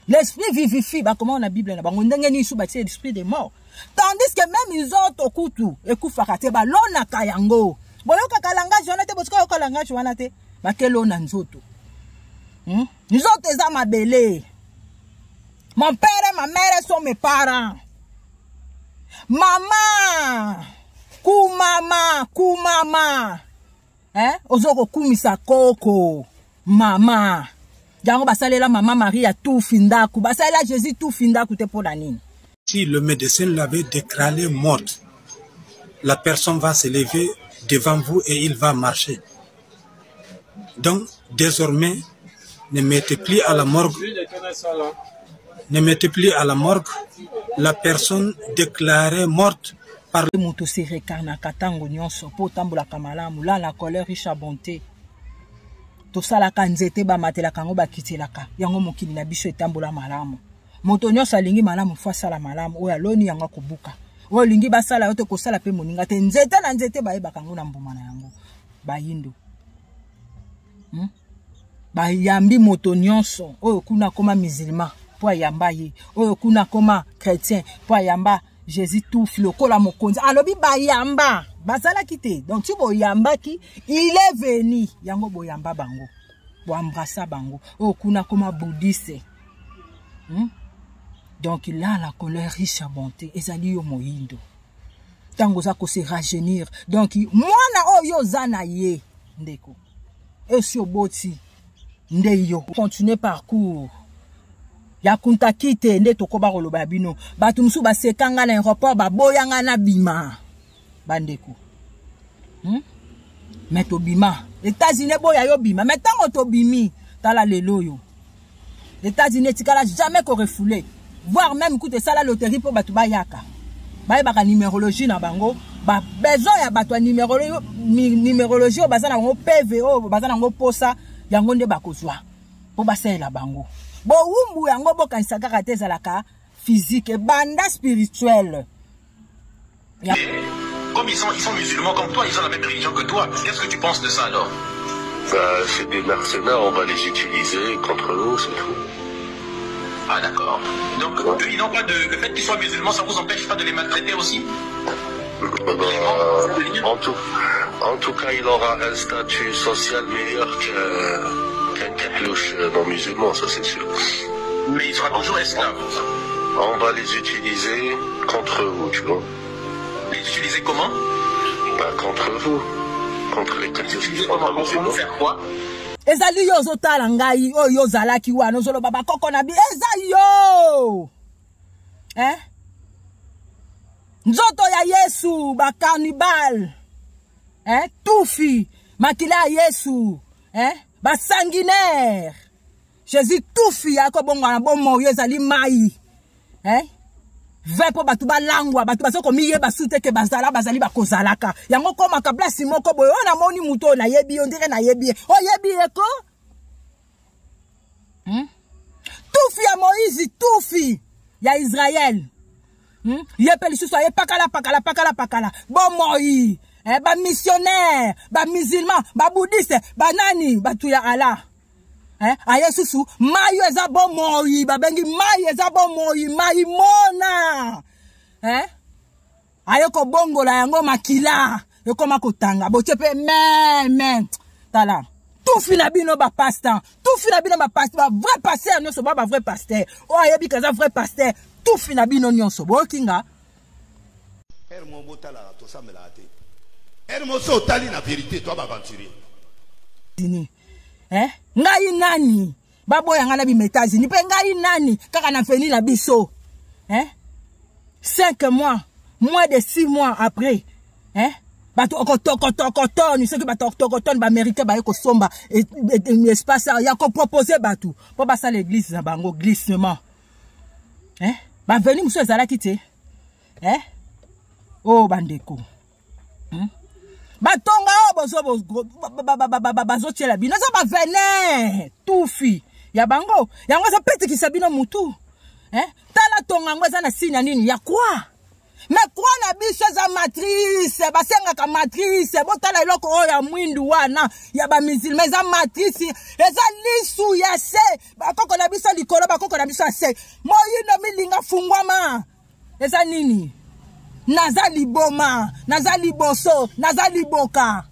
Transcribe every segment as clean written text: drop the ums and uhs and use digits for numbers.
L'esprit vivifie, bakoma na Bible na bango ndenge nini su batie l'esprit de mort. Tandis que même nzoto kutu ekufaka te, balonaka yango. Boyokaka langage wana te, botika yoka langage wana te. Bakelona nzoto. Nzoto eza mabele. Mon père et ma mère sont mes parents. Mama, kumama, kumama. Eh? Ozo kokumisa koko. Mama. Yango basalela mama Maria tufi ndaku, basalela Jésus tufi ndaku te pona nini? Si le médecin l'avait déclarée morte, la personne va se lever devant vous et il va marcher. Donc, désormais, ne mettez plus à la morgue, ne mettez plus à la morgue la personne déclarée morte par moto se réincarnaka ntango nyonso mpo otambolaka malamu. La la colère riche à bonté. Tosalaka nzete, bamatelaka yango, bakitelaka yango, mokili na biso etambola malamu. Moto nyonso alingi malamu, fo asala malamu. Oyo aloni yango akobuka. Oyo olingi basala yo te, kosala mpe moninga te. Nzete na nzete bayebaka yango na mbuma na yango. Bayindo, Bayambi moto nyonso. Oyo kuna akoma musulman mpo ayamba ye, oyo kuna akoma chrétien mpo ayamba Jésus tufi lokola mokonzi. Alobi bayamba bazalaki te, donc ti boyambaki, il est venu. Yango boyamba bango, boembrassa bango. Oyo kuna akoma bouddhiste, Donc là, la colère riche à bonté ezali yo moyindo ntango oza kose rajeunir. Donc mwana oyo oza na ye, ndeko, esi oboti nde yo continue parcours ya kuntaki te. Nde tokoba koloba ya bino. Bato mosusu baseka nga na aéroport, baboya nga na bima, bandeko, Me tobima États-Unis, eboya yo bima. Me ntango tobimi, tala lelo oyo, États-Unis etikala jamais korefouler, voire même kuta esala loterie mpo bato bayaka, bayebaka numérologie na bango, babesoin ya bato ya numérologie oyo baza na bango, PV oyo baza na yango, posa yango nde bakozwa mpo basalela bango bowumbu yango. Bokanisa kaka te ezalaka physique, ebanda spirituel. Comme ils sont musulmans comme toi, ils ont la même religion que toi. Qu'est-ce que tu penses de ça alors? Bah, c'est des mercenaires, on va les utiliser contre nous, c'est tout. Ah d'accord. Donc eux, ils n'ont pas de... Le fait qu'ils soient musulmans, ça vous empêche pas de les maltraiter aussi? Bah, en tout cas, il aura un statut social meilleur qu'un كحلوش non musulman, ça c'est sûr. Mais il sera toujours esclave. On va les utiliser contre vous, tu vois. Les utiliser comment? Bah, contre vous. Contre les كحلوش qui sont pas Comment? Pour musulmans. faire quoi? Ezali yo ozotala ngai oyo ozalaki wana, ozoloba bakoko na bi eza yo, eh? Nzoto ya Yesu bacannibale, eh? Tufi makila ya Yesu, eh? Basanguinaire. Jésus tufi akobongwana bomoi ezali mai, eh? Ve mpo bato balangwa, bato baza komiyeba su te ke bazala, bazali, bakozalaka yango. Komaka place moko boye oyo namoni moto oyo nayebi yo, ndenge nayebi ye, oyebi ye ko, Tufi ya Moïse, tufi ya Israel, Ye mpe lisusu aye pakala pakala pakala pakala bomoi, eh, bamissionnaire, bamusulman, babouddhiste, banani, bato ya Allah, eh, aye susu mai oyo eza bomoi, babengi mai eza bomoi, mai mona, eh? Aye kobongola yango makila ekoma kotanga, botie mpe meme. Tala tufi na bino bapasteur, tufi na bino bapasteur, bavrai pasteur nyonso, ba bavrai pasteur oyo ayebi kaza vrai pasteur, tufi na bino nyonso, boyoki nga. Ere mo botalaka, tosambelaka te. Ere mo so otali na vérité, to baaventurier. Nini, eh? Ngai nani baboya ngai na bima États-Unis? Mpe ngai nani kaka na veni na biso, eh? 5 mois, moins de 6 mois après, eh? Bato okotokotokotoni, soki bato okotokotoni, baaméricain baye kosomba espace ya kopropose bato mpo basala église na bango glissement, eh? Baveni mosusu ezalaki te, eh? Oyo oh, bandeko, Batonga oyo bazotiela bino eza bavene tufi ya bango, yango ezopetikisa bino mutu, eh? Tala tonga yango eza na signe ya nini? Ya kwa Mais croix na biso eza matrice, basengaka matrice. Botala eloko oyo ya mwindu wana ya bamusulma, eza matrice, eza lisu ya se. Bakoko na biso likolo, bakoko na biso ya se. Moyindo milinga fungwama. Eza nini? Naza liboma, naza liboso, naza liboka.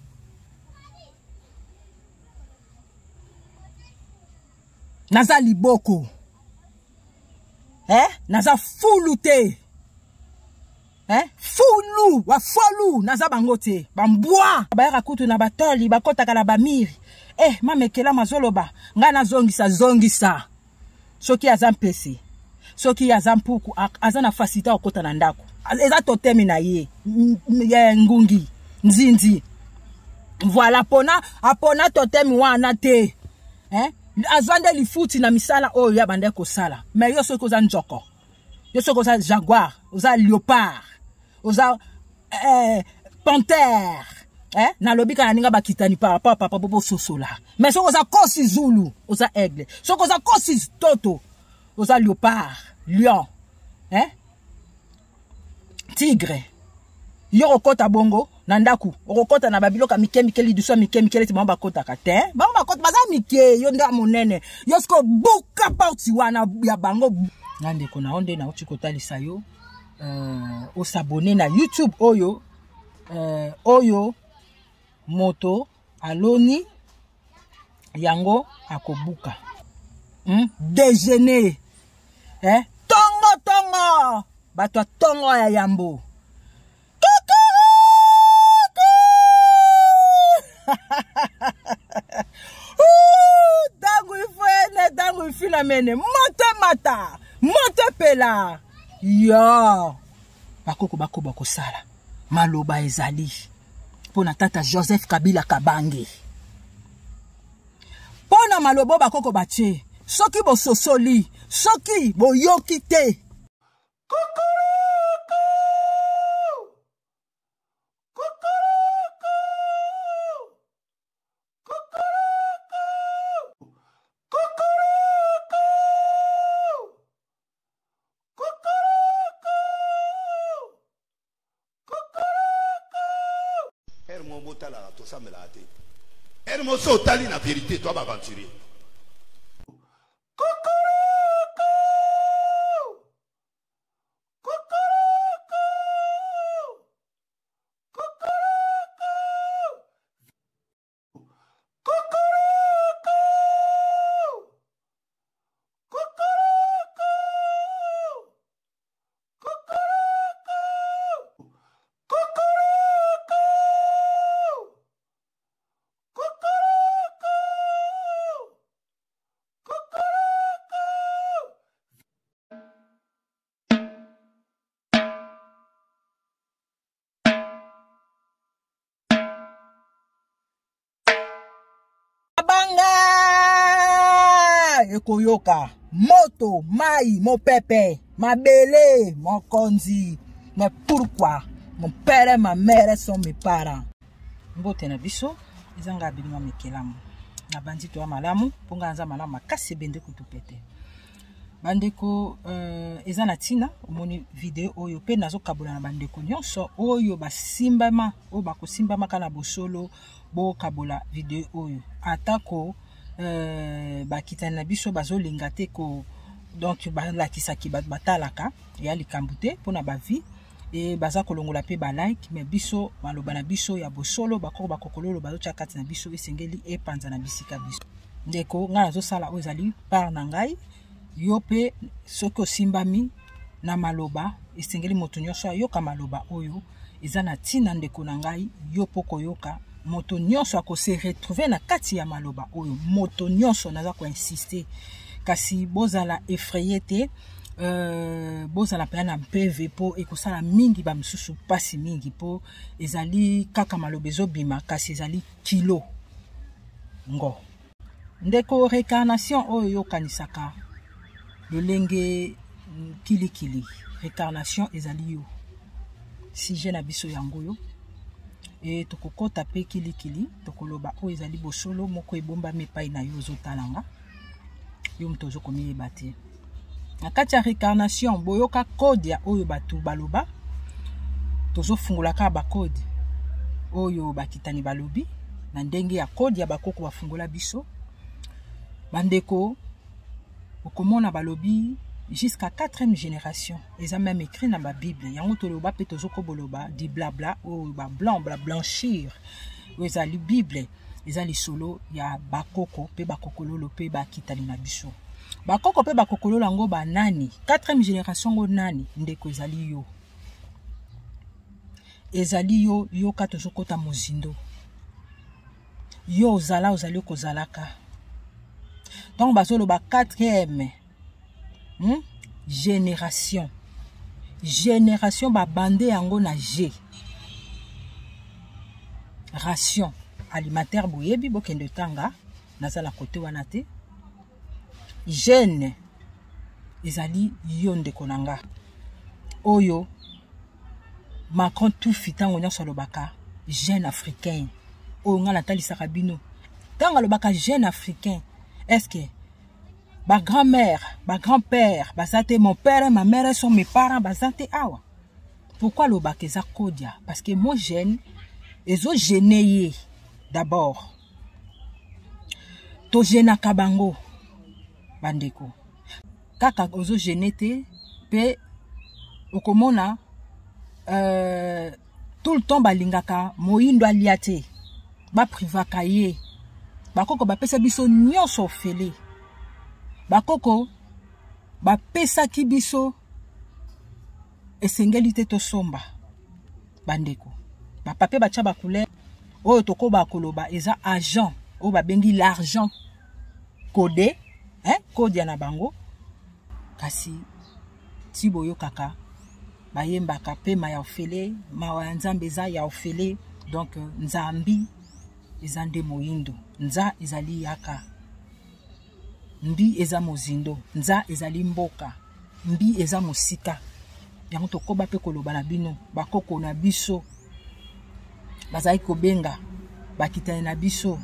Naza liboko. Eh? Naza fulu te. Eh? Fulu, wa folu, naza bango te. Bambwa. Bayaka kutu na batoli, bakotaka na bamiri. Eh, mamekela mazoloba, ngai nazongisa zongisa. Soki aza mpese, soki aza mpuku, aza na facilité akota na ndako. Eza totemi na ye, ngungi, nzinzi. Voilà, pona, apona totemi wana te. Eh? Azwa nde lifuti na misala oyo ya bande kosala. Mais yo soki oza njoko, yo soki oza jaguar, oza leopard, oza panthère, eh? Nalobi kaka ninga bakitani par rapport papa bobo sosola. Mais soki oza kosi zulu, oza aigle. Soki oza kosi toto, oza leopard, lion, eh? Tigre. Yo okota bongo na ndaku, okokota na babiloko mike mike, liduso mike mike, leti bango bakotaka te. Bango bakota baza mike, yo nde monene. Yo siko buka porte wana ya bango. Na ndeko na onde na uti kotalisa yo, osabone na YouTube oyo, oyo moto aloni yango akobuka. Déjeuner. Eh? Tongo tongo. Bato ya tongo ya yambo. Tangu ifene, tangu ifina mene. Moto mata, moto pela. Yo. Bakoko bakoba kosala. Maloba ezali. Pona tata Joseph Kabila Kabange. Pona malobo bakoko batie. Soki bososoli, soki boyoki te. Kukuruku! Kukuruku! Kukuruku! Kukuruku! Kukuruku! Kukuruku! Hermo botalaka tosambelaka te. Hermo so otali na vérité toi baventurier. Kukuruku! Kukuruku! Kukuruku! Kukuruku! Kukuruku! Kukuruku! Kukuruku! Kukuruku! Kukuruku! Banga ekoyoka moto, mai, mopepe, mabele, mokonzi. Mais pourquoi mon père et ma mère sont mes parents? Mbote na biso ezanga bilima mekelamu. Na bandi to malamu, ponga nza malamu makasi bende kutupete. Bandeko eza na tina omoni video oyo pe nazokabola na bandeko nyonso oyo basimbama, oyo bakosimbama kaka na bosolo, bokabola video oyo. Atako bakitani na biso bazolinga te ko, donc balakisaki bato batalaka ya likambo te mpona ba vie e baza kolongola pe ba like, mais biso maloba na biso ya bosolo bakoko bakokololo bazotia kati na biso esengeli epanza na bisika biso. Ndeko ngai nazosala oyo ezali part na ngai, yo pe soki osimbami na maloba esengeli moto nyonso ayoka maloba oyo eza na ntina. Ndeko na ngai, yo po koyoka moto nyonso akose retrouver na kati ya maloba oyo, moto nyonso naza koinsister, kasi bozala effrayé te. Bozala mpenza na mpeve po ekosala mingi ba misusu pasi mingi po ezali kaka maloba ezobima kasi ezali kilo ngo. Ndeko, réincarnation oyo yokanisaka lolenge kilikili, réincarnation ezali yo sujet na biso yango yo e tokokota pe kilikili, tokoloba oyo ezali bosolo moko ebombami epai na yo ozotalanga yo moto ozokomiyeba te. Na kati ya réincarnation boyoka code ya oyo bato baloba. Tozofungola kaka bakode oyo bakitani balobi na ndenge ya kode ya bakoko bafungola biso. Bandeko, okomona balobi jusqu'à 4e génération, eza même écrit na babible. Yango toloba mpe tozokoboloba di blabla oyo ba blanc ba blanchir, oyo ezali bible, eza lisolo ya bakoko mpe bakokololo mpe bakitani na biso. Bakoko mpe bakokololo yango banani? 4e génération ngo nani? Ndeko, ezali yo, ezali yo. Yoka, tozokota mozindo. Yo ozala, ozali kozalaka. Donc bazoloba 4e Génération, génération babande yango na G, ration alimentaire. Boyebi, bokende tanga, naza na kote wana te. Gène ezali yo, ndeko na nga, oyo Macron tufi ntango nyonso alobaka gène africain, oyo ngai natalisaka bino. Ntango alobaka gène africain, est-ce bagrand-mère, bagrand-père baza te? Mon père et ma mère sont mes parents, baza te awa? Pourquoi alobaka eza kodia? Parce que mo gène ezogêner ye. D'abord togênaka bango, bandeko. Kaka ozogêner te mpe okomona tout le temps balingaka moyindo alia te, baprivaka ye. Bakoko bapesa biso nyonso ofele. Bakoko bapesaki biso, esengeli te tosomba. Bandeko, bapapier batya bacouleur oyo tokoba koloba eza agent oyo babengi l'argent codé, hein? Kodia na bango. Kasi ti boyokaka bayembaka pema ya ofele, mawa ya Nzambe eza ya ofele. Donc Nzambi eza nde moyindo, nza ezali yaka, mbi eza mozindo, nza ezali mboka, mbi eza mosika. Yango tokoba mpe koloba na bino, bakoko na biso bazalaki kobenga bakitani na biso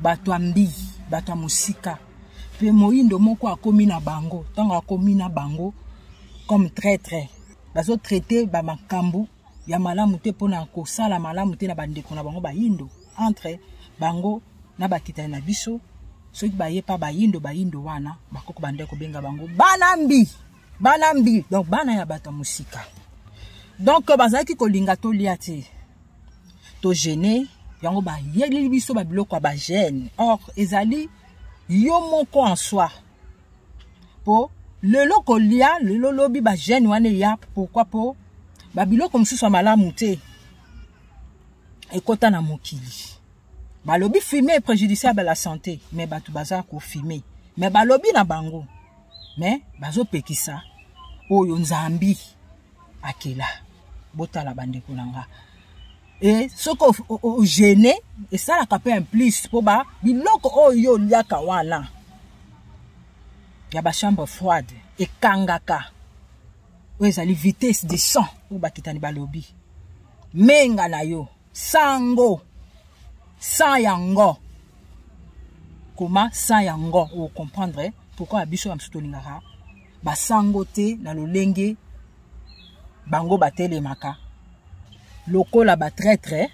bato ya mbi, bato ya mosika. Mpe moyindo moko akomi na bango, ntango akomi na bango comme traître, bazotraite bamakambo ya malamu te mpona kosala malamu te na bandeko na bango bayindo. Entre bango na bakitani na biso, soki baye pa bayindo, bayindo wana bakoko bande kobenga bango bana mbi, bana mbi, donc bana ya bato ya mosika. Donc bazalaki kolinga tolia te, togêner. Yango bayeli biso babiloko ya bagène. Or ezali yo moko en soi, mpo lelo kolia, lelo lobi bagène wana eya. Pourquoi? Mpo babiloko mosusu ya malamu te ekɔta na mokili. Balobi fumer est préjudiciable à la santé, mais bato baza kofumer. Mais balobi na bango, mais bazopekisa oyo Nzambi akela. Botala, bandeko na nga, e soki ogêner, esalaka mpe un plus, mpo ba biloko oyo yo oliaka wana ya bachambre froide ekangaka oyo ezali vitesse du sang, oyo bakitani balobi menga na yo sango sang yango koma sang yango. Ocomprendre pourquoi biso ya mosusu tolingaka basango te na lolenge bango batelemaka lokola batraître,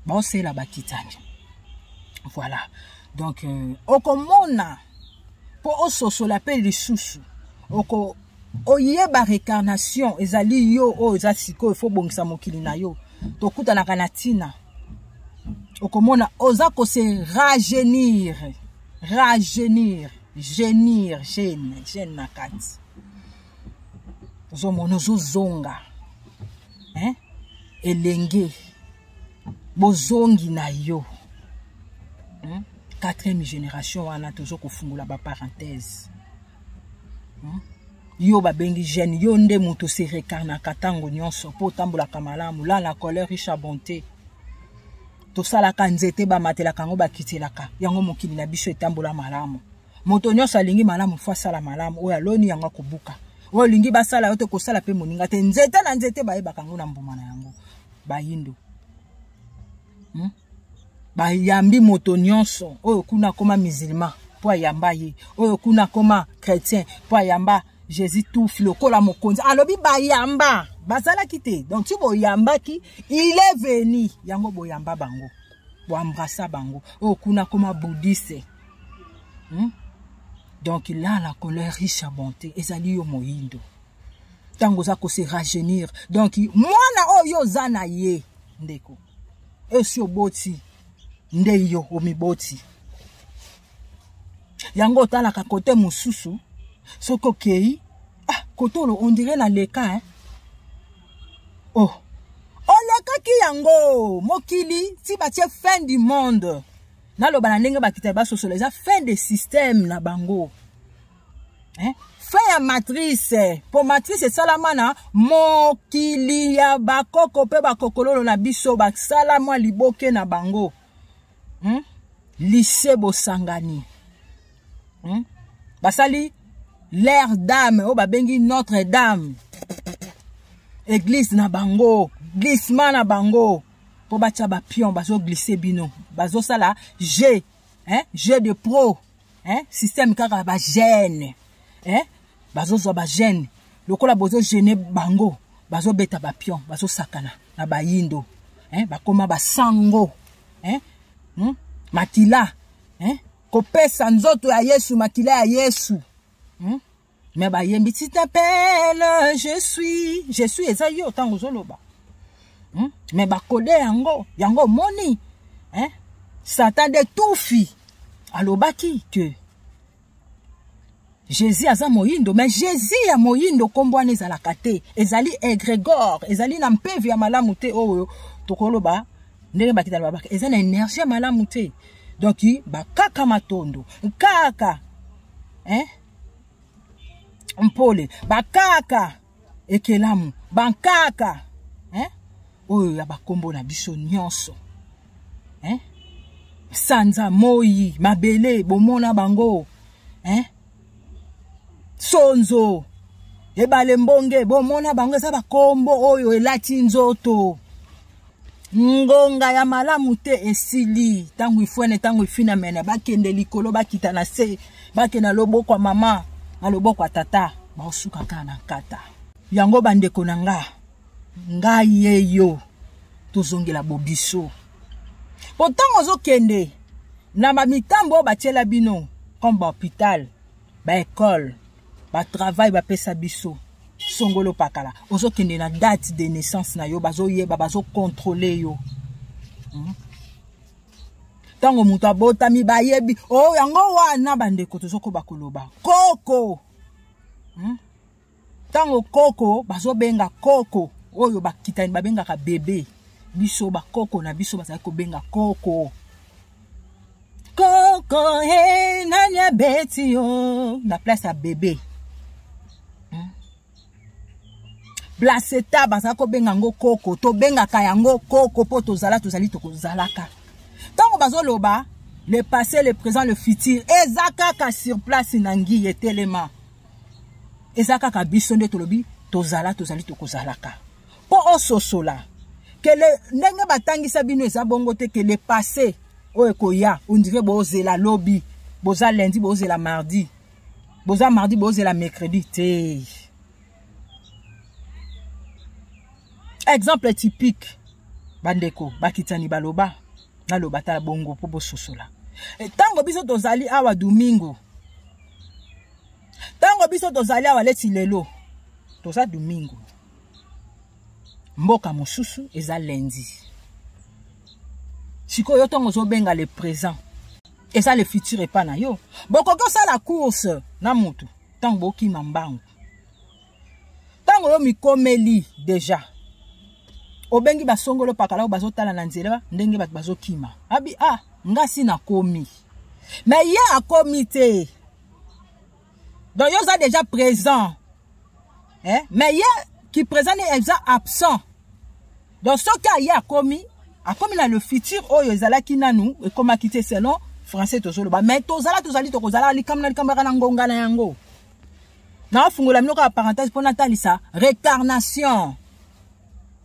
baosela bakitani. Voilà. Donc okomona mpo ososola mpe lisusu, oko oyeba réincarnation ezali yo oyo eza sikoyo. Faut bongisa mokili na yo. Tokutanaka na ntina okomona oza kose rajeunir, rajeunir, jeunir, jeune, jeune na kati. Ozomona ozozonga, hein? Elenge bozongi na yo, Quatrième génération wana tozo kofungola baparenthèse, Yo babengi jeune, yo nde moto se réincarnaka ntango nyonso mpo otambolaka malamu la na colère riche à bonté. Tosalaka nzete, bamatelaka yango, bakitelaka yango. Mokili na biso etambola malamu. Moto nyonso alingi malamu, faut asala malamu. Oyo aloni yango akobuka. Oyo olingi basala yo te, kosala mpe moninga te. Nzete na nzete bayebaka yango na mbuma na yango. Bayindo, Bayambi moto nyonso. Oyo kuna akoma musulman mpo ayamba ye, oyo kuna akoma chrétien mpo ayamba. Jésus tufi lokola mokonzi alobi bayamba bazalaki te donc ti boyambaki il est venu yango boyamba bango boembrassa bango oyo oh, kuna koma bouddhiste hmm? Donc là la colère riche à bonté ezali yo moyindo ntango oza kose rajeunir donc mwana oyo oza na ye ndeko esi oboti nde yo omiboti yango otalaka kote mosusu soki okei ah kote olo ondire naleka eh? oh olekaki yango mokili ti batie fin du monde naloba na ndenge bakita basosola eza fin de système na bango eh? fin ya matrice mpo matrice esalama na mokili ya bakoko mpe bakokololo na biso basala mwa liboke na bango hmm? lycée bosangani hmm? basali l'air dame oyo babengi notre dame église na bango glissement na bango mpo batya bapion bazoglisse bino bazosala jeu hein? jeu de pro hein? système kaka bagene hein? bazozwa bagene lokola bozogene bango bazobeta bapion bazosakana na bayindo hein? bakoma basango hein? hmm? makila hein? Kopesa nzoto ya Yesu makila ya Yesu hmm? Me bayembi tu t'appelles je suis je suis eza yo ntango ozoloba hmm? Me bakode yango yango omoni hein? Satan de tufi alobaki que Jésus aza moyindo mais Jésus ya moyindo nkombo wana ezalaka te ezali egregore ezali na mpevi ya malamu te oyo tokoloba ndenge bakita babaka eza na énergie ya malamu te donc bakaka matondo kaka hein? mpole bakaka ekelamu bankaka hein? Oyo ya bakombo na biso nyonso hein? Sanza moi mabele bomona bango hein? Sonzo ebale mbonge bomona bango eza bakombo oyo elati nzoto ngonga ya malamu te esili ntango ifwene ntango ifinamene bakende likolo bakita na se bakende na loboko ya mama na loboko ya tata baosuka kaka na nkata yango bandeko na nga ngai ye yo tozongela bobiso mpo ntango ozokende na bamitambo oyo batiela bino comme bahopital baekole batravail bapesa biso songolo pakala ozokende na date de naissance na yo bazoyeba bazokontrole yo ntango hmm? Moto abotami bayebi o oh, yango wana bandeko tozokoba koloba koko Ntango hmm? Koko bazobenga koko oyo bakitani babengaka bebe biso bakoko na biso bazali kobenga koko koko he nani abeti yo na place ya bebe hmm? Placeta bazali kobenga yango koko tobengaka yango koko mpo tozala tozali tokozalaka ntango bazoloba le passé le présent le futur eza kaka sur place na ngi etelema eza kaka biso nde tolobi tozala tozali tokozalaka mpo ososola kele ndenge batangisa bino eza bongo te ke le passé oyo ekoya ondire bozela lobi boza lundi bozela mardi boza mardi bozela mercredi te. Exemple typique bandeko bakitani baloba naloba tala bongo mpo bososola ntango biso tozali awa domingo ntango biso tozali awa leti lelo toza domingo mboka mosusu eza lundi sikoyo ntango ozobenga le présent eza le futur epa na yo bokoki osala course na mutu ntango bokima mbangu ntango yo mikomeli deja obengi basongolo pakala oyo bazotala na nzela ndenge bato bazokima abi ah nga si nakomi me ye akomi te donc yo oza déjà présent eh? Mais ye qui présent ne eza absent donc soki aye akomi akomi na le futur oyo ezalaki nanu ekomaki te selon français tozoloba mais tozala tozali tokozala likambo na likambo yaka na ngonga na yango naofungola bino kaka parenthèse mpo natalisa récarnation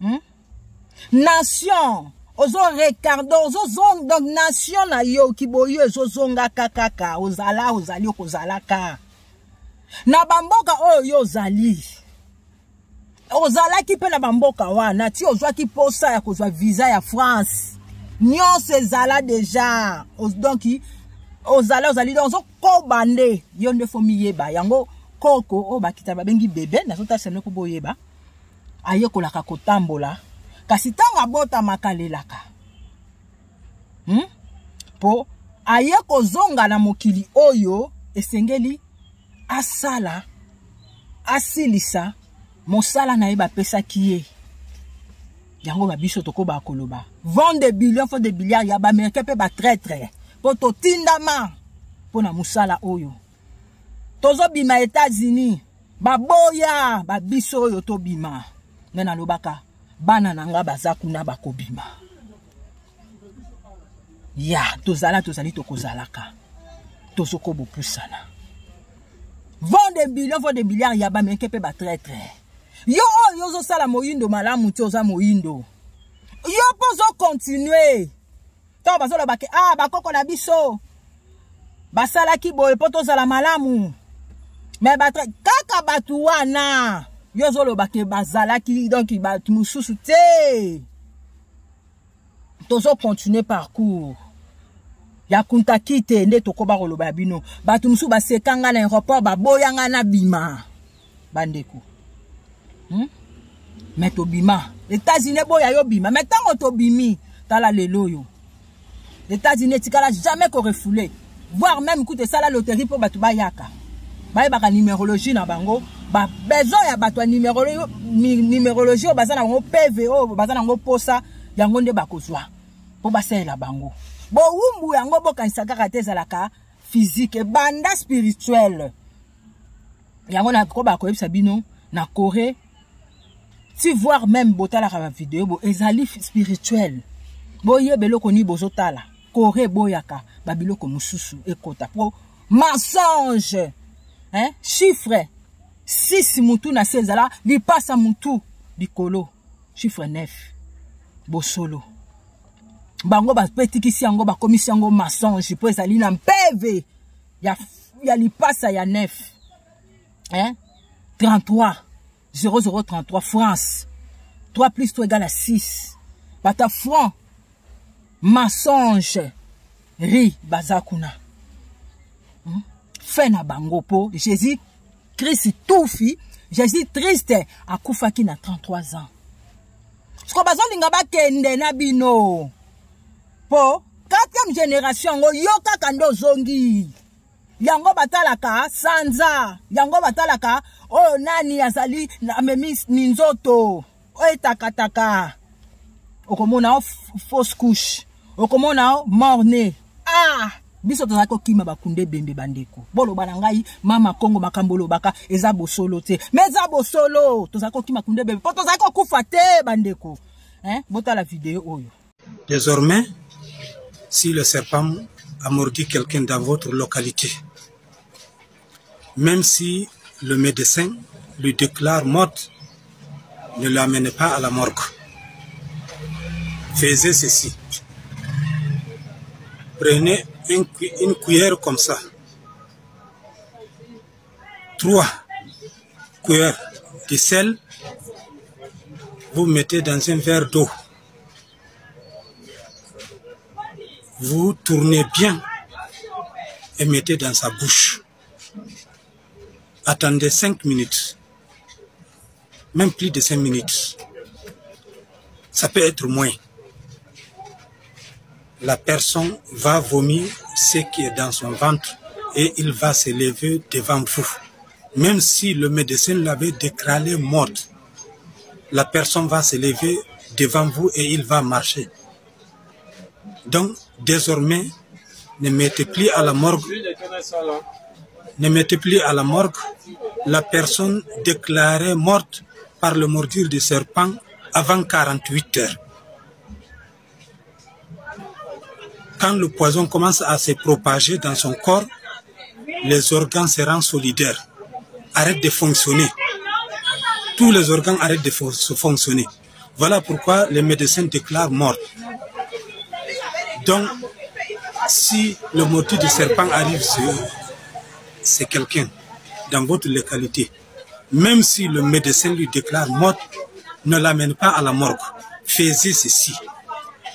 hmm? Nation ozo recardo ozozonga donc nation na yo kiboyo ezozongaka kaka ozala ozali okozalaka. Na bamboka oyo yo ozali, ozalaki mpe na bamboka wana ti ozwaki mposa ya kozwa visa ya France, nyonso ezala deja. Donc ozala, ozali, donc ozokoba nde yo nde fo miyeba yango. Koko oyo bakita babengi bebe, nazotalisa nde ko boyeba, ayekolaka kotambola, kasi ntango abotamaka alelaka, Po aye kozonga na mokili oyo, esengeli asala, asilisa mosala na ye bapesaki ye yango. Babiso tokobaka koloba vent de billion fo de billiard ya baaméricain mpe batraître, mpo totindama mpo na mosala oyo. Tozobima États-Unis, baboya babiso oyo tobima. Nde nalobaka, bana na nga baza kuna, bakobima ya tozala, tozali, tokozalaka, tozokobopusana. Vent de billion fo de billiard ya baaméricain mpe batraître. Yo oyo ozosala moyindo malamu te, oza moyindo yo mpo ozocontinue. Ntango bazoloba ke ah, bakoko na biso basalaki boye mpo tozala malamu, me kaka bato wana yo ozoloba ke bazalaki, donc bato mosusu te. Tozocontinue parcours ya kuntaki te. Nde tokoba koloba ya bino, bato mosusu baseka nga na aéroport, baboya nga na bima, bandeko, Me tobima États-Unis, eboya yo bima. Me ntango tobimi, tala lelo oyo, États-Unis etikala jamais korefouler, voire même kuta esala loterie mpo bato bayaka, bayebaka numérologie na bango, babesoin ya bato ya numérologie oyo baza na bango, pv oyo baza na yango, posa yango nde bakozwa mpo basalela bango bowumbu yango. Bokanisa kaka te ezalaka physique, ebanda spirituel. Yango nakoba koyebisa bino na Corée ti, voire même botalaka bavideo bo ezali spirituel, boyeba eloko nini bozotala. Corée eboyaka babiloko mosusu ekota po mensonge, hein? Chiffre 6 mutu na se ezala lipasa, mutu likolo chiffre 9, bosolo. Bango bapetikisi yango, bakomisi yango mensonge mpo ezali na mpeve ya lipasa ya 9, hein? 33 0033 France, 3 plus 3 égale à 6. Bato franc mensonge ri baza kuna, Fin na bango, mpo Jésus Christ tufi, Jésus triste akufaki na 33 ans. Siko bazolinga bakende na bino mpo quatrième génération yango yo kaka nde ozongi. Yango batalaka sanza, yango batalaka oyo nani azali amemi minzoto oyo etakataka. Okomona o fausse couche, okomona o mort-né. Ah, biso tozalaki kokima bakunde ebembe. Bandeko, boloba na ngai, mama Kongo, makambo olobaka eza bosolo te, me eza bosolo. Tozalaki kokima kunde ebembe mpo tozalaki kokufa te, bandeko, hein? Botala video oyo. Désormais, si le serpent a mordu quelqu'un dans votre localité, même si le médecin lui déclare morte, ne l'amenez pas à la morgue. Faisez ceci. Prenez une cuillère comme ça. Trois cuillères de sel. Vous mettez dans un verre d'eau. Vous tournez bien et mettez dans sa bouche. Attendez 5 minutes, même plus de 5 minutes. Ça peut être moins. La personne va vomir ce qui est dans son ventre et il va se lever devant vous. Même si le médecin l'avait déclaré morte, la personne va se lever devant vous et il va marcher. Donc, désormais, ne mettez plus à la morgue, ne mettez plus à la morgue la personne déclarée morte par le mordure du serpent avant 48 heures. Quand le poison commence à se propager dans son corps, les organes seront solidaires, arrêtent de fonctionner. Tous les organes arrêtent de fonctionner. Voilà pourquoi les médecins déclarent morte. Donc, si le motif du serpent arrive sur c'est quelqu'un, dans votre localité, même si le médecin lui déclare morte, ne l'amène pas à la morgue. Faisez ceci.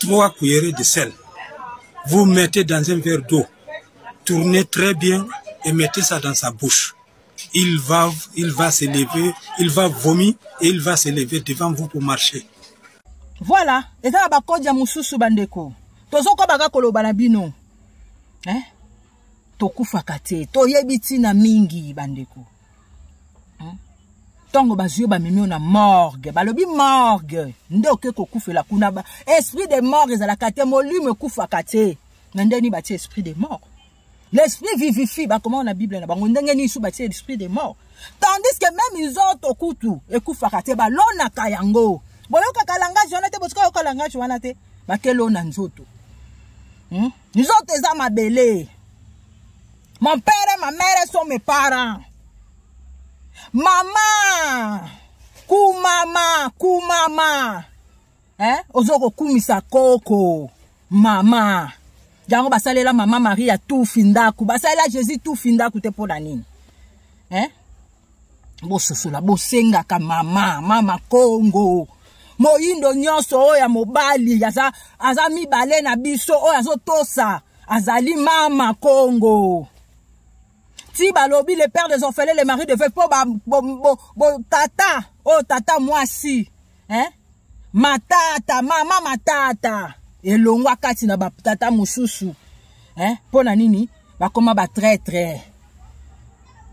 Trois cuillerées de sel. Vous mettez dans un verre d'eau. Tournez très bien et mettez ça dans sa bouche. Il va, il va se lever, il va vomir et il va se lever devant vous pour marcher. Voilà, eza na bakodi ya mosusu bandeko. Tozokoba kaka koloba na bino. Eh? Tokufaka te, toyebi ntina mingi bandeko. Ntango bazwi yo bamemi yo na morgue, balobi morgue nde oke kokufela kuna ba esprit de mort ezalaka te, molimo ekufaka te. Na ndenge nini batie esprit de mort? L'esprit vivifie, bakoma na Bible na bango ndenge nini su batie esprit de mort? Tandis que même nzoto kutu ekufaka te, balonaka yango. Boyokaka langage wana te, botika yoka langage wana te, bakelona nzoto. Nzoto eza mabele. Mon père et ma mère sont mes parents. Mama, kumama, kumama. Eh? Ozo kokumisa koko. Mama. Yango basalela mama Maria tufi ndaku, basalela Jésus tufi ndaku te pona nini? Eh? Bososola, bosengaka mama, mama Congo. Moyindo nyonso oyo ya mobali aza, aza mibale na biso oyo azotosa azali mama Congo. Ti balobi le père des orphelins, le mari de veuve po ba bo, bo, bo, tata oyo tata mwasi, hein? Matata, mama matata elongwa kati na batata mosusu, hein? Mpo na nini bakoma ba traître?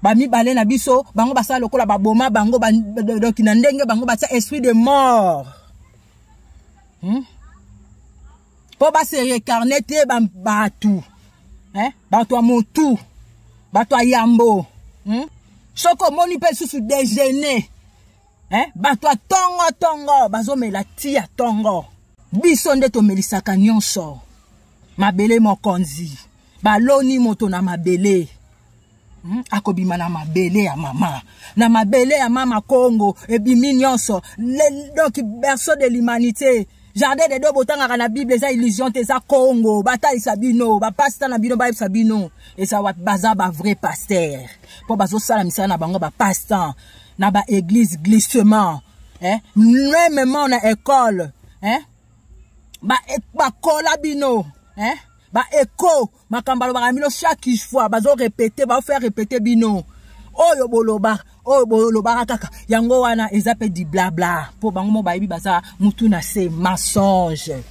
Bamibale na biso bango basala lokola baboma bango ba, donc na ndenge bango batia esprit de mort, Mpo ba se réincarner te bato, hein? Bato ya motu, bato ya yambo, Soki omoni mpe lisusu déjeuner, hein? Bato ya tongo tongo bazomela ti ya tongo. Biso nde tomelisaka nyonso. Mabele mokonzi, baloni moto na mabele. Akobima na mabele ya mama, na mabele ya mama Congo ebimi nyonso. Donc berceau de l'humanité, jardin de do botangaka na Bible eza illusion te, eza Congo. Batalisa bino bapasta na bino, bayebisa bino eza wapi. Baza ba vrai pasteur mpo bazosala misala na bango, bapastan na ba église glissement, eh? Mêmement na école, eh? Bakola bino, eh? Ba écho makambo alobaka bino chaque fois, bazo répéter, bao faire répéter bino oyo boloba, oyo bolobaka kaka yango wana eza mpe di blabla mpo bango mo bayebi baza mutu na se mensonge.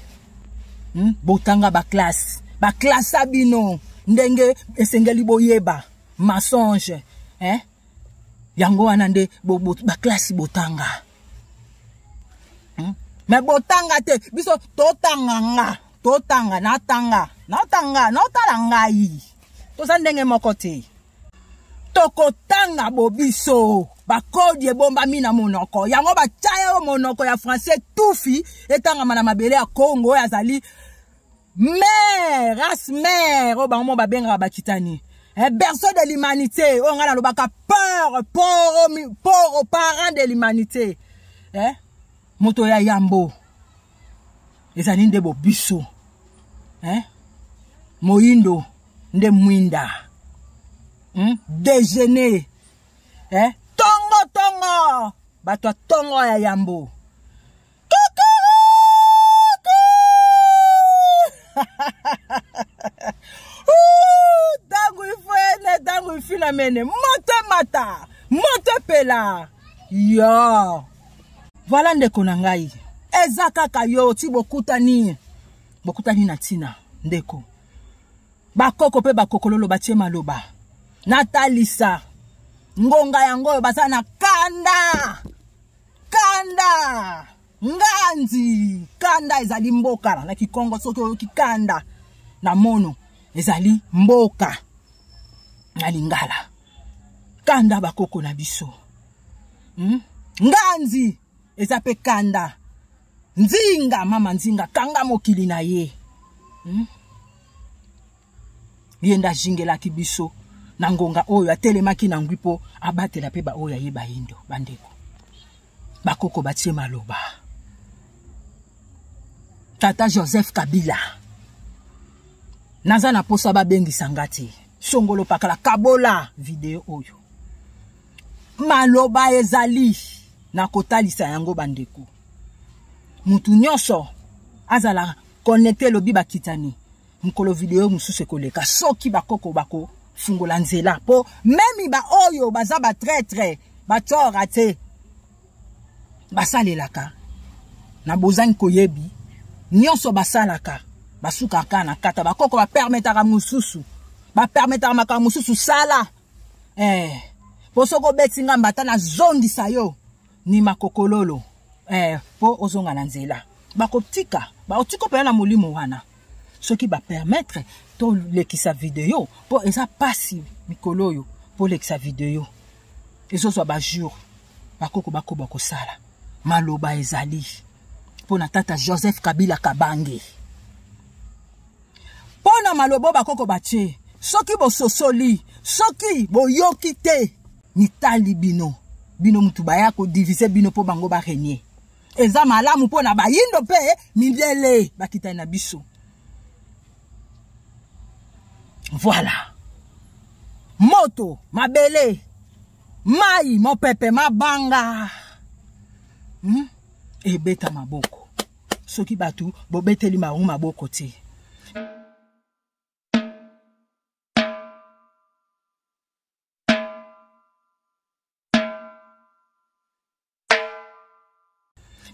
Botanga baklasse, baklasa bino ndenge esengeli boyeba mensonge, eh? Yango wana nde baklase botanga, Me botanga te, biso totanga nga totanga natanga natanga naotala ngai toza ndenge moko te. Tokotanga bobiso bakodi ebombami na monoko yango, batya yo monoko ya français tufi etangama na mabele ya Congo oyo azali mère, race mère oyo bango mo babengaka bakitani, eh, berceau de l'humanité oyo ngai nalobaka peur poro, poro parent de l'humanité, eh? Moto ya yambo ezali nde bobiso, eh? Moyindo nde mwinda, Déjeuner, eh? Tongo tongo, bato ya tongo ya yambo. Kukuruku! Ntango ifene, ntango ifina mene moto emata, moto epela yo. Voilà ndeko na ngai, eza kaka yo ti bokutani, bokutani na ntina ndeko. Bakoko mpe bakokololo batie maloba natalisa ngonga yango oyo baza na kanda, kanda nganzi, kanda ezali mboka na Kikongo. Soki oyoki kanda na mono ezali mboka na Lingala, kanda bakoko na biso, Nganzi eza mpe kanda nzinga, mama nzinga kanga mokili na ye, Ye nde azingelaki biso na ngonga oyo atelemaki na ngwi mpo abatela mpe baoyo aye bayindo. Bandeko, bakoko batie maloba. Tata Joseph Kabila, naza na posa babengisa nga te. Songolo pakala, kabola video oyo. Maloba ezali na kotalisa yango bandeko. Mutu nyonso azala connecte elobi bakitani. Mokolo video mosusu ekoleka soki bakoko bakofungola nzela po meme ba oyo baza ba traitre ba tsora te basalelaka na bozangi koyebi nyonso basalaka basukaka na kata bakoko bapermetaka mosusu bapermetaka makambo mosusu sala eh, po soki obeti nga mbata nazongisa yo ni makokololo eh, po ozonga na nzela bakotika bakotika mpenza na molimo wana soki bapermettre tolekisa video mpo eza mpasi mikolo oyo mpo olekisa video ezozwa bajour bakoko bakoba kosala maloba ezali mpo na tata joseph kabila kabange mpo na maloba oyo bakoko batie soki bososoli soki boyoki te mitali bino bino mutu baya kodivise bino mpo bango barenie eza malamu mpo na bayindo mpe mindele bakitani na biso voilà moto mabele mai mopepe mabanga hmm? ebeta maboko soki bato bobeteli bango maboko te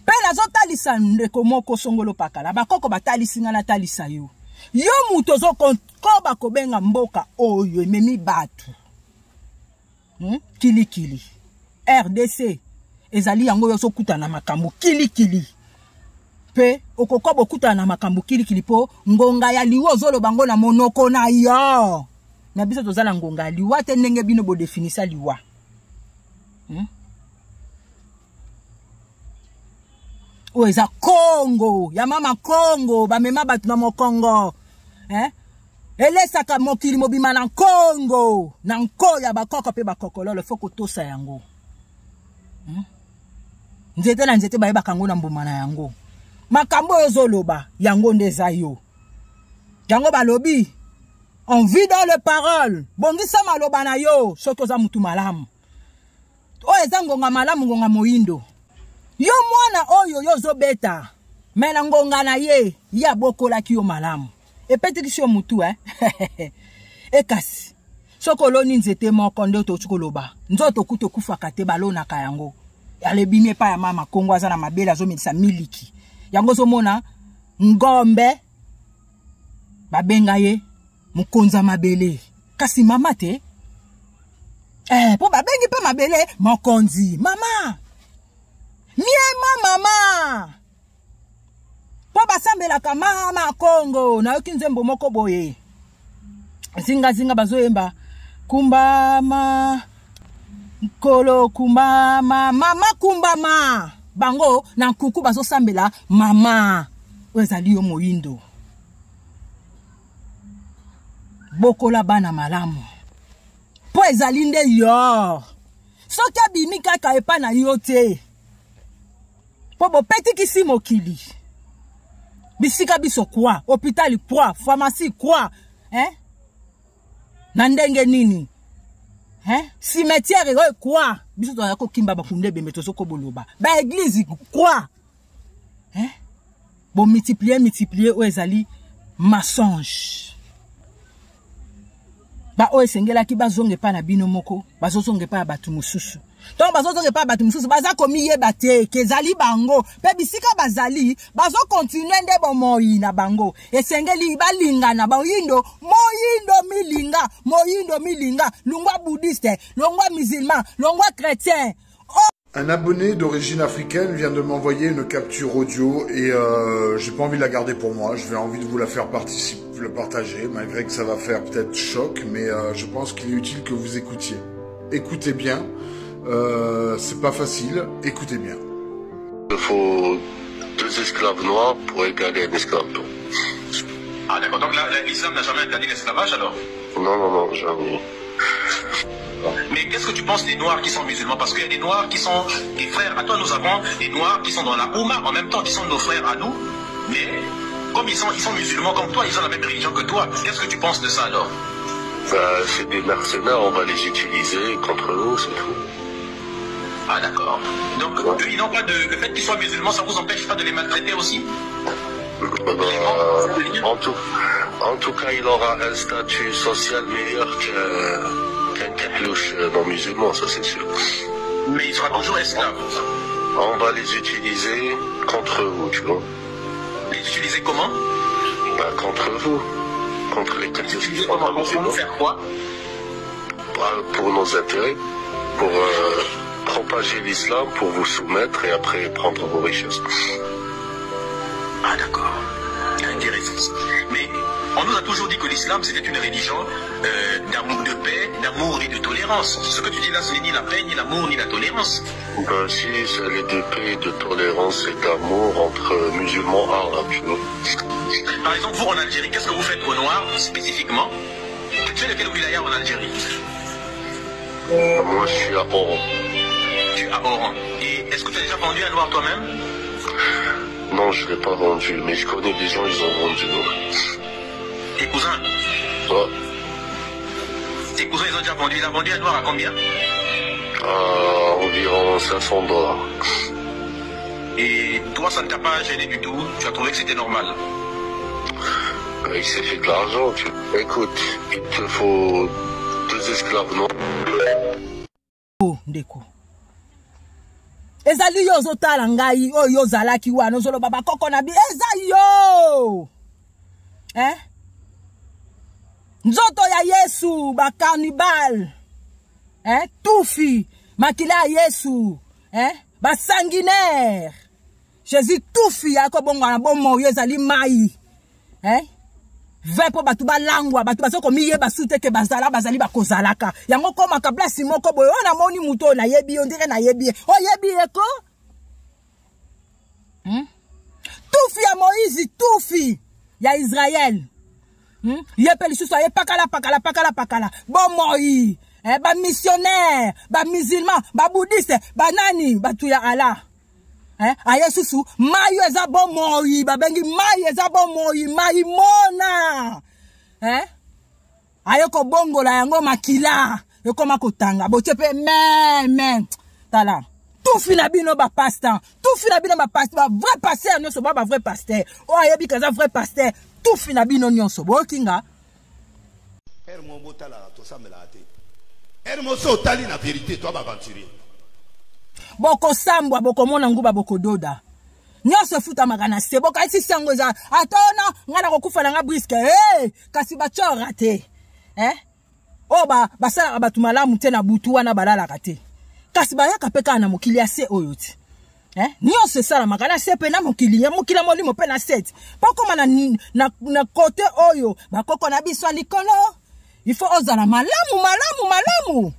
mpe nazotalisa ndeko moko songolo pakala bakoko batalisi ngai natalisa yo yo moto ozokoba kobenga mboka oyo ememi bato hmm? kilikili rdc ezali yango oyo ozokutana na makambo kilikili mpe okokoba okutana na makambo kilikili mpo ngonga ya liwa ozoloba ngo na monoko na yo na biso toza na ngonga ya liwa te ndenge bino bodefinisa liwa hmm? oyo eza kongo ya mama kongo bamema bato na mokongo eh? elesaka mokili mobima na nkongo na nko ya bakoko mpe bakokololo fo kotosa yango hmm? nzete na nzete bayebaka yango na mbuma na yango makambo oyo ozoloba yango nde eza yo yango balobi on vit dans le parole bongisa maloba na yo soki oza mutu malamu oyo eza ngonga malamu ngonga moyindo yo mwana oyo yo ozobeta me na ngonga na ye ye abokolaki yo malamu epetikisi yo mutu eh? ekasi soki oloni nzete moko nde tokoki koloba nzoto kutu ekufaka te balonaka yango alebimi epai ya mama kongo aza na mabele azomelisa miliki yango ozomona ngombe babenga ye mokonzi ya mabele kasi mama te eh, mpo babengi mpe mabele mokonzi mama miema mama mpo basambelaka mama kongo nayoki nzembo moko boye zingazinga bazoyemba kumbama nkolo kumbama mama kumbama bango na nkuku bazosambela mama oyo ezali yo moyindo bokola bana malamu mpo ezali nde yo soki abimi kaka epai na yo te mpo bopetikisi mokili bisika biso kwa hôpital kwa pharmacie kwa eh? na ndenge nini eh? cimetière oyo kwa biso tozala kokimba bakunda ebembe tozokoboloba baeglize kwa eh? bomultiplie multiplie oyo ezali mensonge baoyo esengelaki bazonga epai na bino moko bazozonga epai ya bato mosusu ntango bazozonga epai ya bato mosusu baza komiyeba te ke ezali bango mpe bisika bazali bazokontinue nde bomoi na bango esengeli balingana bayindo moyindo milinga moyindo milinga longwa bouddhiste longwa musulman longwa chrétien Un abonné d'origine africaine vient de m'envoyer une capture audio et euh, j'ai pas envie de la garder pour moi. Je vais envie de vous la faire participer, le partager, malgré que ça va faire peut-être choc, mais euh, je pense qu'il est utile que vous écoutiez. Écoutez bien, euh, c'est pas facile, écoutez bien. Il faut deux esclaves noirs pour égaler un esclave blanc. Ah d'accord, donc l'islam n'a jamais interdit l'esclavage alors Non, non, non, jamais. Mais qu'est-ce que tu penses des Noirs qui sont musulmans Parce qu'il y a des Noirs qui sont des frères à toi. Nous avons des Noirs qui sont dans la Oumma en même temps, qui sont nos frères à nous. Mais comme ils sont, ils sont musulmans comme toi, ils ont la même religion que toi. Qu'est-ce que tu penses de ça alors bah, C'est des mercenaires, on va les utiliser contre nous, c'est tout. Ah d'accord. Donc eux, ils n'ont pas de... Le fait qu'ils soient musulmans, ça vous empêche pas de les maltraiter aussi? Bah, en tout cas, il aura un statut social meilleur qu'un kahlouche non musulman, ça c'est sûr. Mais il sera toujours esclave. On va les utiliser contre vous, tu vois. Les utiliser comment? Bah, contre vous. Contre les kahlouches qui sont pas musulmans. Pour faire quoi? Bah, pour nos intérêts. Pour propager l'islam, pour vous soumettre et après prendre vos richesses. Ah d'accord, intéressant. Mais on nous a toujours dit que l'islam c'était une religion d'amour, de paix, d'amour et de tolérance. Ce que tu dis là, ce n'est ni la paix, ni l'amour, ni la tolérance. Ben si, c'est les de paix, de tolérance et d'amour entre musulmans arabes, tu vois. Par exemple, vous en Algérie, qu'est-ce que vous faites aux Noirs spécifiquement? Tu es de quel wilaya en Algérie? Moi, je suis à Oran. Tu es à Oran. Et est-ce que tu as déjà vendu un noir toi-même? Non, je ne l'ai pas vendu, mais je connais des gens, ils ont vendu. Tes cousins? Ouais. Tes cousins, ils ont déjà vendu. Ils ont vendu un noir à combien? Environ 500 $. Et toi, ça ne t'a pas gêné du tout? Tu as trouvé que c'était normal? Il s'est fait de l'argent. Tu... Écoute, il te faut 2 esclaves noirs. Oh, ndeko. Ezali yo ozotala ngai oyo ozalaki wana ozoloba bakoko na bi eza yo. Eh? Nzoto ya Yesu ba cannibal. Eh? Tufi makila ya Yesu, eh? Ba sanguinaire. Jésus tufi ya ko bongo na bomo yo ezali mai. Eh? Ve po batu balangwa batu bazoko miyeba sute ke bazala bazali bakozalaka yango koma ka place moko boye ona moni muto na yebi on dirait na yebi o yebi eko tufi ya Moïse tufi ya Israël yepe lisusu aye pakala pakala pakala pakala bon Moïse eh ba missionnaire ba musulman ba bouddhiste ba nani batu ya Allah. Eh, aye susu mayo eza bon moi babengi mayo eza bon moi mai mona. Eh, aye ko bongola yango makila ekoma kotanga botie pe meme tala tufi na bino ba pasteur tufi na bino ba pasteur ba vrai pasteur nyonso ba vrai pasteur o ayebi kaza vrai pasteur tufi na bino nyonso bokinga er mo botala to sambela te er mo so tali na vérité toi ba aventurier. Boko sambwa boko mona nguba boko doda. Nyonso futamaka na se boka isi sango eza atona ngana kokufa na nga briske eh kasi ba chora te. Eh o ba basala batu malamu te na butu wana balalaka te. Kasi bayaka pe kana mokili ya se oyo te. Eh nyonso esalamaka na se pe na mokili ya mokili molimo pe na set. Poko na na côté oyo bakoko na biso likolo. Il faut ozala malamu malamu malamu.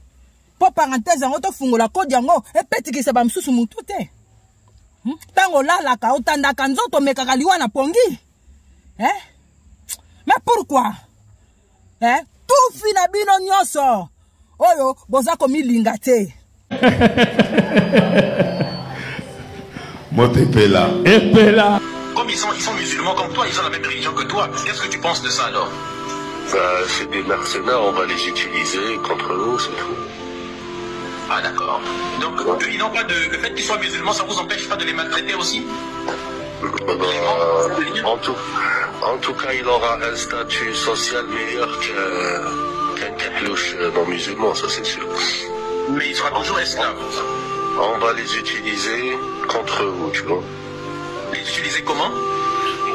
Po parenthèse yango tofungola kode yango epetikisa ba msusu mutu te. Tango lalaka otandaka nzoto mekaka liwa na pongi. Eh? Mais pourquoi? Eh? Tufi na bino nyonso. Oyo boza komilinga te. Moto epela. Epela. Comme ils sont musulmans comme toi, ils ont la même religion que toi. Qu'est-ce que tu penses de ça alors? Bah, c'est des mercenaires, on va les utiliser contre nous, c'est tout. Ah d'accord. Donc eux, ils n'ont pas de... Le fait qu'ils soient musulmans, ça vous empêche pas de les maltraiter aussi? Bah, en tout cas, il aura un statut social meilleur qu'un kahlouche non musulman, ça c'est sûr. Mais il sera toujours esclave. On va les utiliser contre vous, tu vois. Les utiliser comment?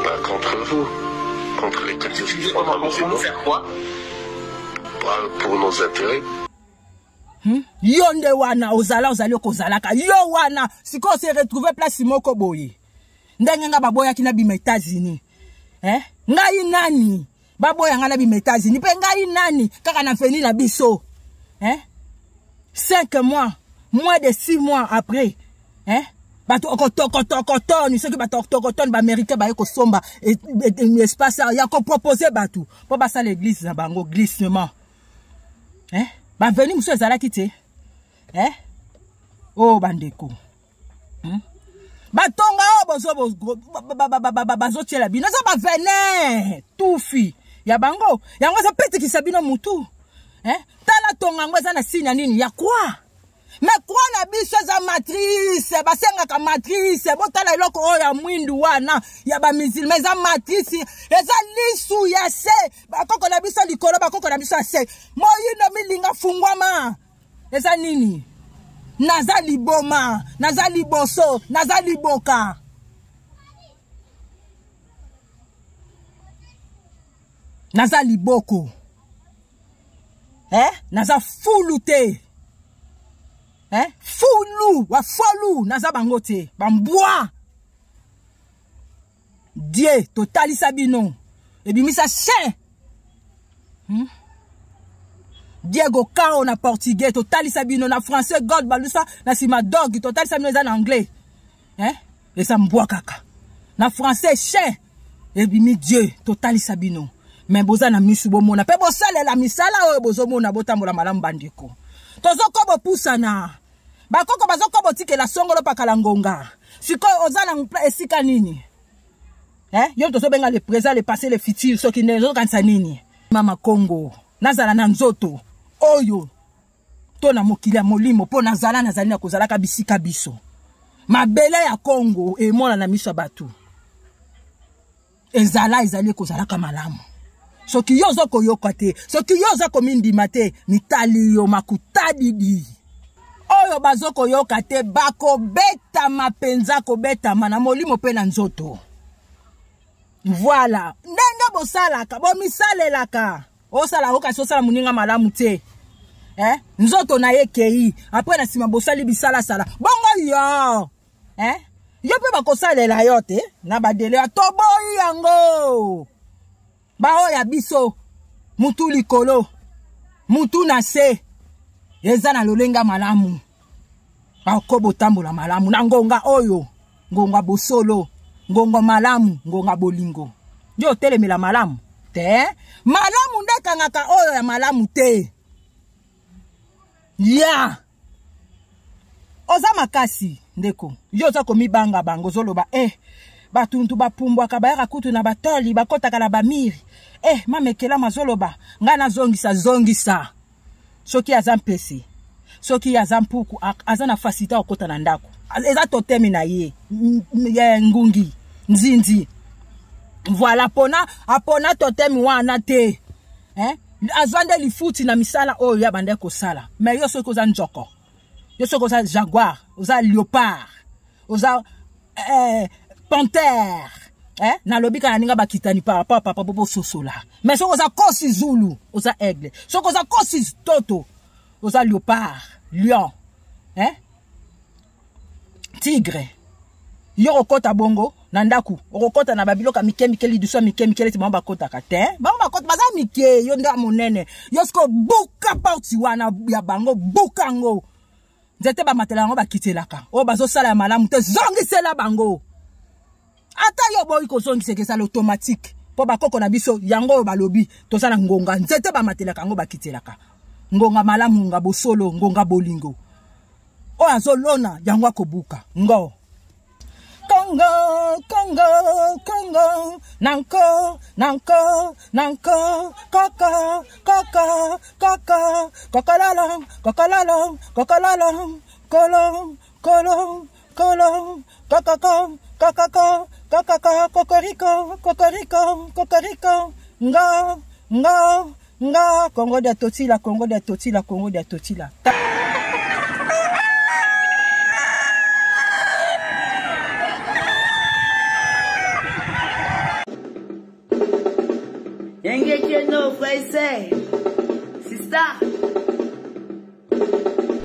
Bah, contre vous. Contre les kahlouches qui sont pas musulmans. Pour faire quoi? Bah, pour nos intérêts. Yo nde wana ozala ozali okozalaka yo wana siko se retrouver place moko boye ndenge nga baboyaki na bima États-Unis eh ngai nani baboya nga na bima États-Unis pe ngai nani kaka na veni na biso eh 5 mois moins de 6 mois après eh bato okotokotokotoni soki bato okotokotoni ba américain baye kosomba espace ya ko proposer bato po basala église na bango glissement eh ba veni muso ezalaki te eh oh bandeko batonga o bozo bazo tiela bino za ba vene tufi ya bango yango za petikisa bino mutu eh tala tonga ngo eza na signe nini ya quoi Mais croix na biso eza matrice, basengaka matrice. Botala eloko oyo ya mwindu wana ya bamusulma, eza matrice, eza lisu ya se. Bakoko na biso likolo, bakoko na biso ya se. Moyindo milinga fungwama. Eza nini? Naza liboma, naza liboso, naza liboka. Naza liboko. Eh? Naza fulu te. Eh? Fulu, wa folu, naza bango te. Bambwa. Dieu, totalisa bino. Ebimisa chien. Diego Cao na portugais, totalisa bino na français, God balusa na sima dog, totalisa bino eza na anglais. Eh? Eza mbwa kaka. Na français chien. Ebimi Dieu, totalisa bino. Mais boza na misu bomona pe bosalela misala oyo bozomona, botambola malamu bandeko. Tozoko bopusana. Bakoko bazoko botikela songolo pakala ngonga. Sikoyo oza na esika nini? Eh? Yo tozobenga le présent, le passé, le futur, soki nde ozokanisa nini? Mama Congo, nazala na nzoto oyo to na mokili ya molimo mpo nazala nazali na kozalaka bisika biso. Mabele ya Congo emona na miso ya bato. Ezala ezali kozalaka malamu. Soki yo oza koyoka te, soki yo oza komindima te, mitali yo makutadidi. Oyo bazo koyoka te bakobetama mpenza, kobetama na molimo mpe na nzoto. Voilà, ndenge bosalaka, bomisalelaka. Osala oka kasi osala moninga malamu te. Eh? Nzoto na ye kei, après na sima bosali bisalasala. Bongo yo. Eh? Yo mpe bakosalela yo te na badele ya toboyi yango. Baoyo ya biso mutu likolo, mutu na se, eza na lolenga malamu. Bako botambola malamu na ngonga oyo, ngonga bosolo, ngonga malamu, ngonga bolingo. Yo otelemela malamu te, malamu nde kangaka oyo ya malamu te. Ya oza makasi ndeko, yo oza komibanga bango, ozoloba batuntu bapumbwaka bayaka kutu na batoli, bakotaka na bamiri. Mama Ekela azoloba ngai nazongisa zongisa. Soki aza mpese, soki aza mpuku, aza na facilité okota na ndako. Eza totemi na ye, ya ngungi, nzinzi. Voilà, pona apona totemi wana te. Hein? Azwa nde lifuti na misala oyo ya bande kosala. Mais yo soki oza nzoko, yo soki oza jaguar, oza léopard, oza panthère. Eh? Nalobi kaka ninga bakitani par rapport papa bobo sosola. Mais soki oza kosi zulu, oza aigle. Soki oza kosi toto, oza léopard, lion. Hein? Tigre. Yo okota bongo na ndaku, okota na babiloka mike mike liduso mike mike leti bango bakotaka te. Bango bakota baza mike, yo nda monene. Yo siko buka porte wana ya bango, buka ngo. Nzete ba matela yango bakitelaka. Oyo bazosala ya malamu te, zongisela bango. Ata yo boyi kozongiseka ezala automatique. Po bakoko na biso yango oyo balobi toza na ngonga, nzete ba matelaka yango bakitelaka. Ngonga malamu, ngonga bosolo, ngonga bolingo. Oyo azolona yango akobuka. Ngo. Congo, Congo, Congo, nanko, nanko, nanko, koko, koko, koko, kokololo, kokololo, kokololo, kolo, kolo, kolo, kokoko, kokoko, kokoko, kokoriko, kokoriko, kokoriko, ngo, ngo, ngo, Congo dia totila, Congo dia totila, Congo dia totila.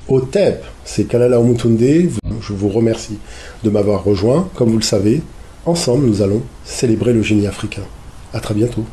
Otep, c'est Kalala Omutunde. Je vous remercie de m'avoir rejoint. Comme vous le savez, ensemble, nous allons célébrer le génie africain. À très bientôt.